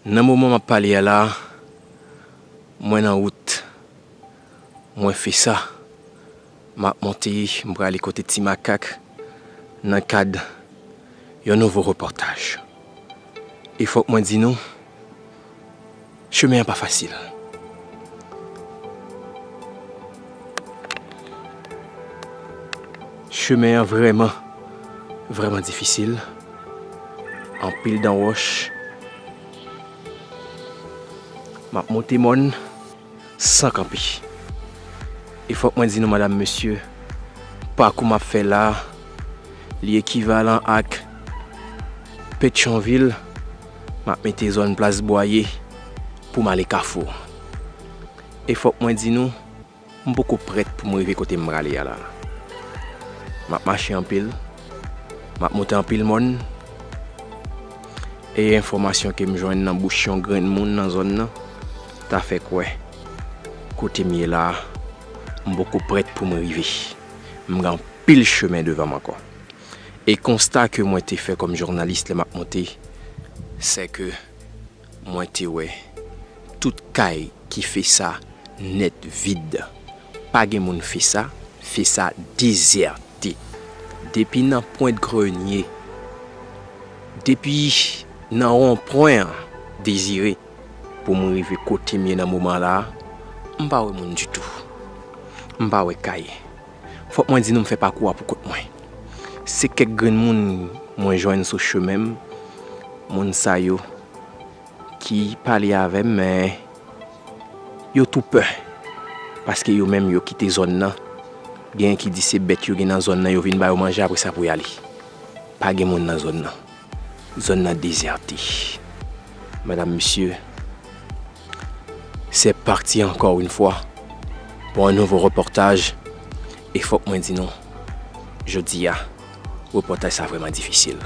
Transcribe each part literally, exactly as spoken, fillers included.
Nan moman m ap pale a la, mwen nan wout. Mwen fè sa. M ap monte, m prale kote Ti Makak nan kad yon nouvo repòtaj. E fòk mwen di nou, chemen an pa fasil. Chemen an vrèman, vrèman difisil. Anpil dan wòch. M ap monte mòn san kanpe. E fòk mwen di nou, madanm, mesye, pakou m ap fè la, li ekivalan ak Petyonvil, m ap mete zòn Plas Bwaye pou m ale Kafou. E fòk mwen di nou, m poko prèt pou m rive kote m prale a la. M ap mache anpil, m ap monte anpil mòn, e enfòmasyon ke m jwenn nan bouch yon grenn moun nan zòn nan ta fè kwè kote m ye la a, m poko prèt pou m rive. M gen anpil chemen devan m ankò. E konsta ke mwen te fè kòm jounalis lè m ap monte, se ke mwen te wè tout kay ki fè sa nèt vid. Pa gen moun fè sa, fè sa dezète. Depi nan pwent grenye, depi nan wonpwen an Dezire, pou mwen rive kote m ye nan moman la a, m pa wè moun ditou. M pa wè kay. Fòk mwen di nou, m fè pakou a pou kont mwen. Se kèk grenn moun mwen jwenn sou chemen m. Moun sa yo ki pale avè m, men yo tou pè. Paske yo menm, yo kite zòn nan. Genyen ki di se bèt yo gen nan zòn nan, yo vin ba yo manje, apre sa pou y ale. Pa gen moun nan zòn nan. Zòn nan dezète. Madam, mesye, c'est parti encore une fois pour un nouveau reportage. E fòk mwen di nou, jodi a, repòtaj sa vrèman difisil.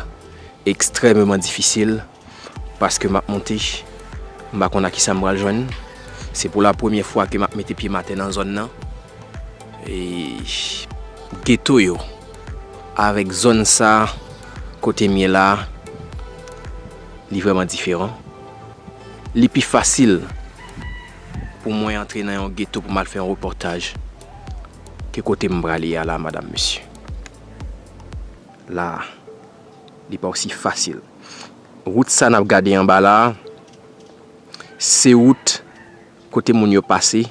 Ekstrèmeman difisil, paske m ap monte, m pa konn a kisa m pral jwenn. Se pou la premyè fwa ke m ap mete pye m atè nan zòn nan. E geto yo, avèk zòn sa kote m ye la, li vrèman diferan. Li pi fasil pou mwen antre nan yon geto pou m al fè yon repòtaj ke kote m prale a la, madam, mesye. La, li pa osi fasil. Wout sa n ap gade anba la a, se wout kote moun yo pase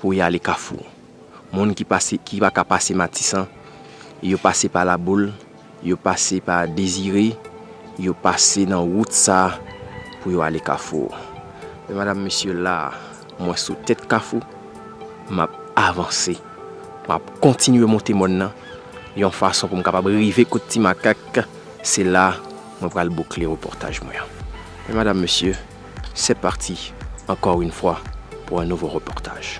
pou y ale Kafou. Moun ki pase, ki pa ka pase Matisan, yo pase pa Laboul, yo pase pa Dezire, yo pase nan wout sa pou yo ale Kafou. Men madam, mesye, la, mwen sou tèt Kafou, m ap avanse. M ap kontinye monte mòn nan yon fason pou m kapab rive kot Ti Makak. Se la mwen pral boukle repòtaj mwen an. Men madam, mesye, c'est parti encore une fois pour un nouveau reportage.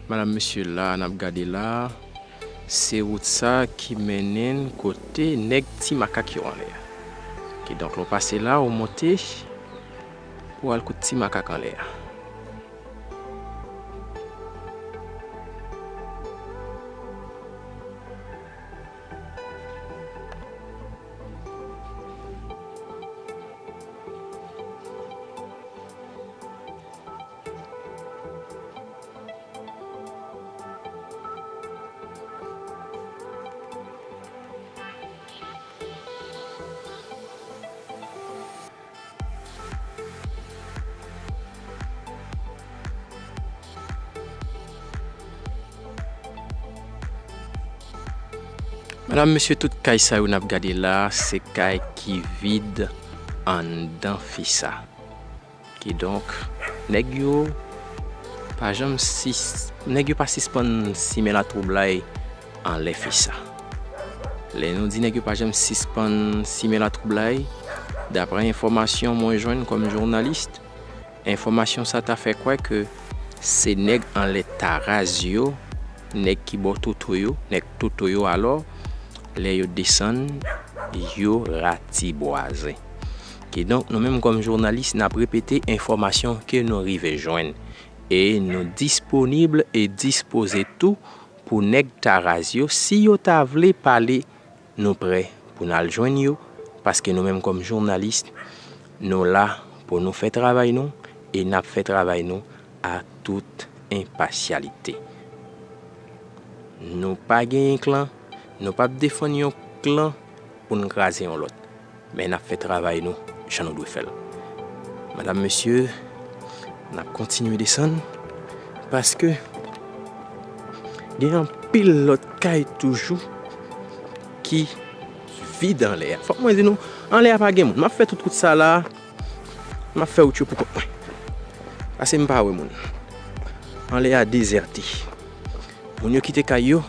Madam, mesye, la n ap gade la, se wout sa ki mennen n kote nèg Ti Makak yo anlè a. Kidonk, lè w pase la, ou monte pou al kot Ti Makak anlè a. Madam, mesye, tout kay sa yo n ap gade la, se kay ki vid anndan fè sa. Kidonk, nèg yo pa janm sis-, nèg yo pa sispann simen latwoublay anlè FESA. Lè nou di nèg yo pa janm sispann simen latwoublay, daprè enfòmasyon mwen jwenn kòm jounalis, enfòmasyon sa ta fè kwè ke se nèg anlè Taraz yo, nèg ki bò Toto yo, nèg Toto yo alò, lè yo desann, yo ratibwaze. Kidonk, nou menm kòm jounalis, n ap repete enfòmasyon ke nou rive jwenn. E nou disponib e dispoze tou pou nèg Taraz yo, si yo ta vle pale, nou prè pou n al jwenn yo, paske nou menm kòm jounalis, nou la pou nou fè travay nou e n ap fè travay nou ak tout enpasyalite. Nou pa genyen klan, nou p ap defann yon klan pou n kraze yon lòt. Men n ap fè travay nou jan nou dwe fè l. Madam, mesye, n ap kontinye desann paske gen anpil lòt kay toujou ki vid anlè a. Fòk mwen di nou, anlè a pa gen moun. M ap fè tout wout sa la, m ap fè wout yo pou kont mwen. Paske m pa wè moun. Anlè a dezète. Moun yo kite kay yo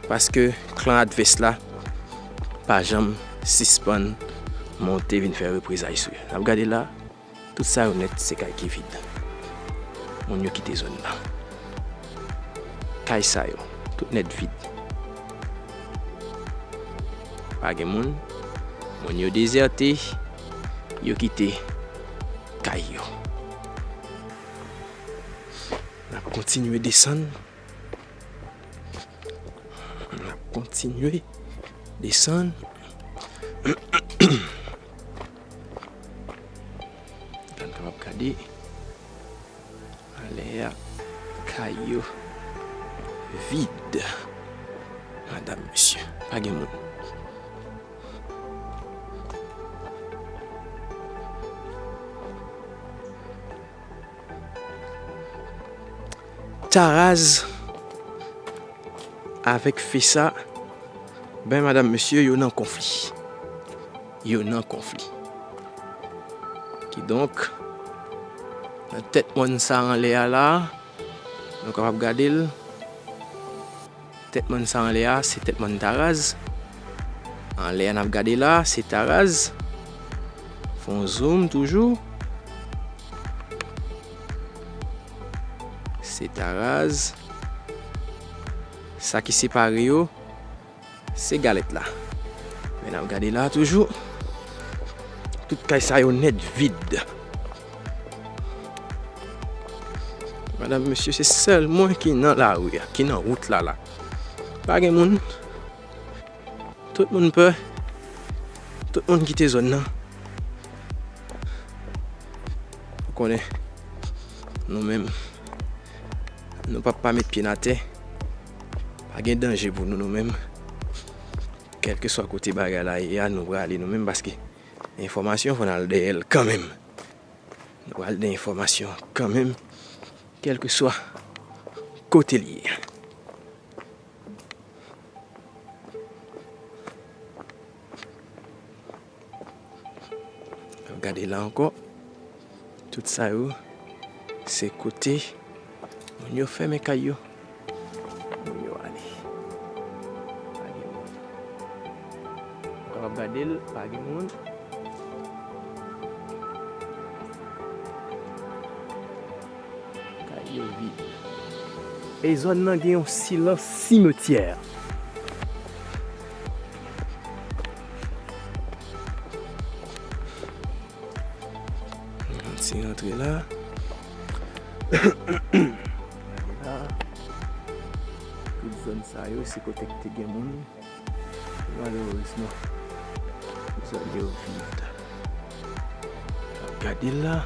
paske klan advès la pa janm sispann monte vin fè reprezay sou yo. N ap gade la, tout sa yo nèt se kay ki vid. Moun yo kite zòn nan. Kay sa yo, tout nèt vid. Pa gen moun. Moun yo dezète, yo kite kay yo. N ap kontinye desann. N ap kontinye desann. N kapab gade anlè a, kay yo vid. Madam, mesye, pa gen moun. Taraz avèk FESA, ben, madam, mesye, yo nan konfli. Yo nan konfli. Kidonk, nan tèt mòn sa anlè a la, nou kapab gade l. Tèt mòn sa anlè a, se tèt mòn Taraz. Anlè a n ap gade la, se Taraz. Fè yon zoom toujou. Se Taraz. Sa ki separe yo, se galèt la. Men n ap gade la toujou. Tout kay sa yo nèt vid. Madam, mesye, se sèl mwen ki nan lari a, ki nan wout la la. Pa gen moun. Tout moun pè. Tout moun kite zòn nan. Ou konnen, nou menm, nou p ap pa met pye n atè. Pa gen danje pou nou, nou menm. Kèlkeswa kote bagay la ye a, nou prale nou menm, paske enfòmasyon, fò n al dèyè l kanmenm. Nou pral de enfòmasyon kanmenm, kèlkeswa kote l ye. Gade la ankò. Tout sa yo, se kote moun yo fèmen kay yo. Moun yo ale. Pa gen moun. Ou kapab gade l, pa gen moun. Kay yo vid. E zòn nan gen yon silans simetyè. Yon ti rantre la. Gade la. Tout zòn sa yo, se kote ki te gen moun. Malerezman, zòn yo vid. N ap gade la.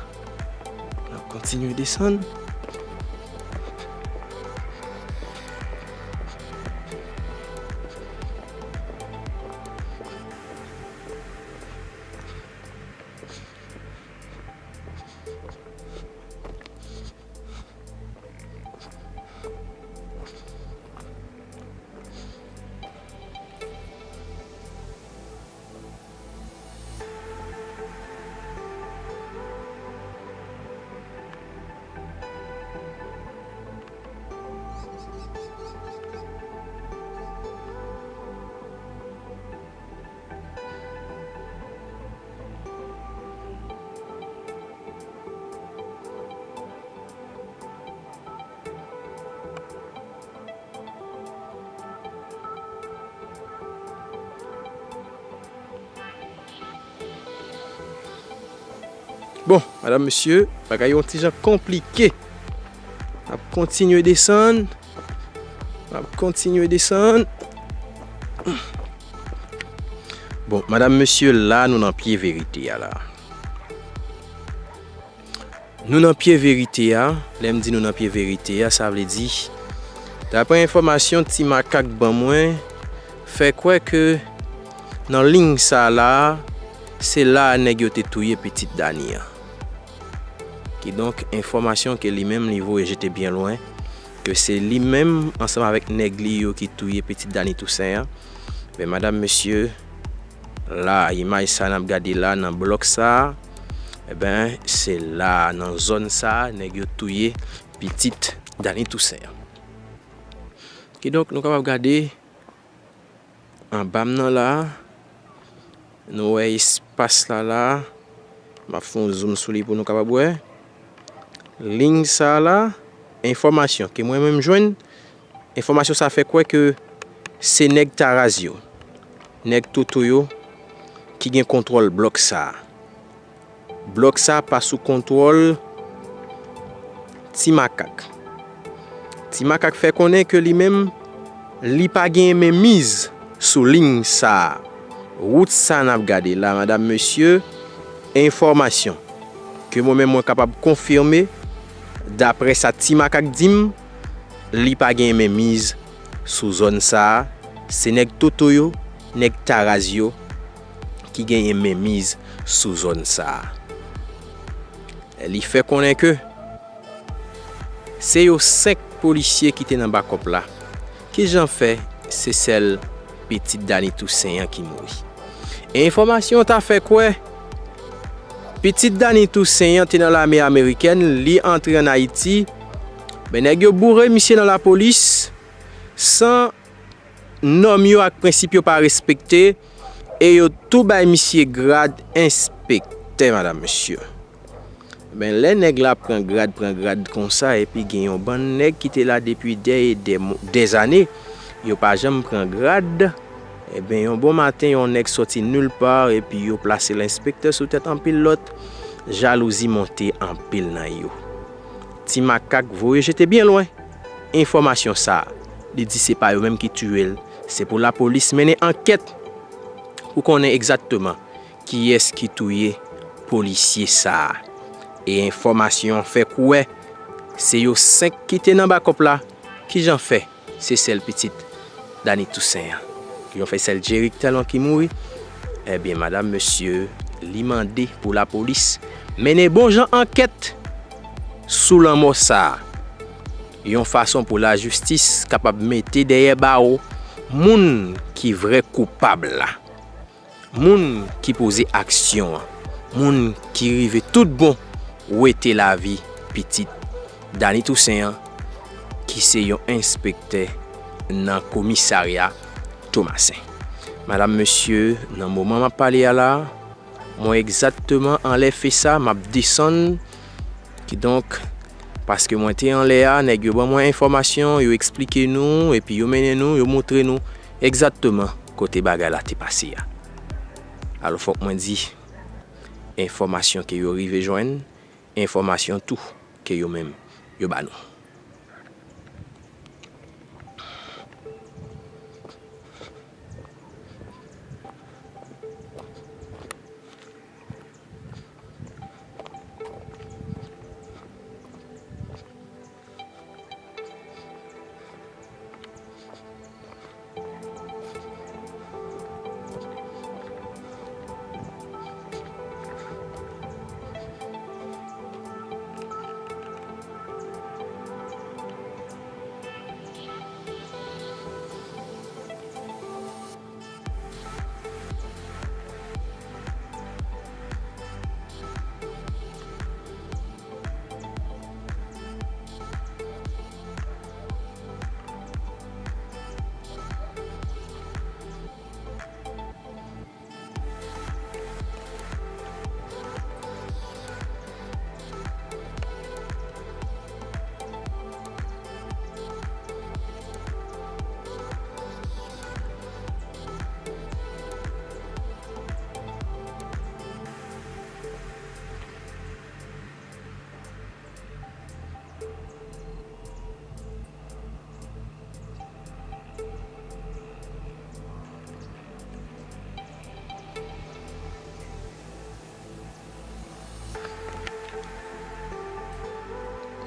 N ap kontinye desann. Bon, madanm, mesye, bagay yo yon ti jan konplike. N ap kontinye desann. N ap kontinye desann. Bon, madanm, mesye, la, nou nan pye verite a, la. Nou nan pye verite a. Lè m di nou nan pye verite a, sa vle di, daprè enfòmasyon Ti Makak ban mwen, fè kwè ke nan liy sa la, se la a nèg yo te touye pitit Dany an. Kidonk, enfòmasyon ke li menm li voye jete byen lwen, ke se li menm ansanm avèk nèg li yo ki touye pitit Dany Toussaint an. Men, madanm, mesye, la, imaj sa n ap gade la nan blòk sa, enben, se la, nan zòn sa, nèg yo touye pitit Dany Toussaint an. Kidonk, nou kapab gade anba m nan la, nou wè espas la la, m ap fè yon zoom sou li pou nou kapab wè. Liy sa la, enfòmasyon ke mwen menm jwenn, enfòmasyon sa fè kwè ke se nèg Taraz yo, nèg Toto yo, ki gen kontwòl blòk sa. Blòk sa pa sou kontwòl Ti Makak. Ti Makak fè konnen ke li menm, li pa gen menmiz sou liy sa. Wout sa n ap gade la, madanm, mesye, enfòmasyon ke mwen menm mwen kapab konfime, daprè sa Ti Makak di m, li pa gen menmiz sou zòn sa a. Se nèg Toto yo, nèg Taraz yo ki genyen menmiz sou zòn sa a. Li fè konnen ke se yo senk polisye ki te nan bakòp la. Kijan fè se sèl pitit Dany Toussaint an ki mouri? E enfòmasyon ta fè kwè pitit Dany Toussaint an te nan lame amerikèn, li antre ann Ayiti. Men nèg yo boure misye nan lapolis san nòm yo ak prensip yo pa respekte, e yo tou bay misye grad enspektè, madanm, mesye. Men lè nèg la pran grad, pran grad konsa, epi gen yon bann nèg ki te la depi dè e dè mo-, dèzane, yo pa janm pran grad, enben, yon bon maten, yon nèg sòti nil pa, epi yo plase l enspektè sou tèt anpil lòt, jalouzi monte anpil nan yo. Ti Makak voye jete byen lwen enfòmasyon sa a. Li di se pa yo menm ki tiye l, se pou lapolis mennen ankèt pou konnen egzakteman kiyès ki touye polisye sa a. E enfòmasyon an fè kwè se yo senk ki te nan bakòp la. Kijan fè se sèl pitit Dany Toussaint an? Kijan fè sèl Jerick Thelon ki mouri? Ebyen, madanm, mesye, li mande pou lapolis mennen bon jan ankèt sou lanmò sa a, yon fason pou lajistis kapab mete dèyè bawo moun ki vrè koupab la, moun ki poze aksyon an, moun ki rive tout bon wete lavi pitit Dany Toussaint an, ki se yon enspektè nan komisarya Tomasen. Madanm, mesye, nan moman m ap pale a la, mwen egzakteman anlè fe sa, m ap desann. Kidonk, paske mwen te anlè a, nèg yo ban mwen enfòmasyon, yo eksplike nou, epi yo mennen nou, yo montre nou egzakteman kote bagay la te pase a. Alò, fòk mwen di, enfòmasyon ke yo rive jwenn, enfòmasyon tou ke yo menm, yo ba nou.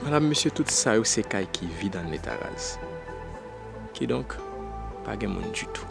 Madam, mesye, tout sa yo se kay ki vid an eta raz. Kidonk, pa gen moun ditou.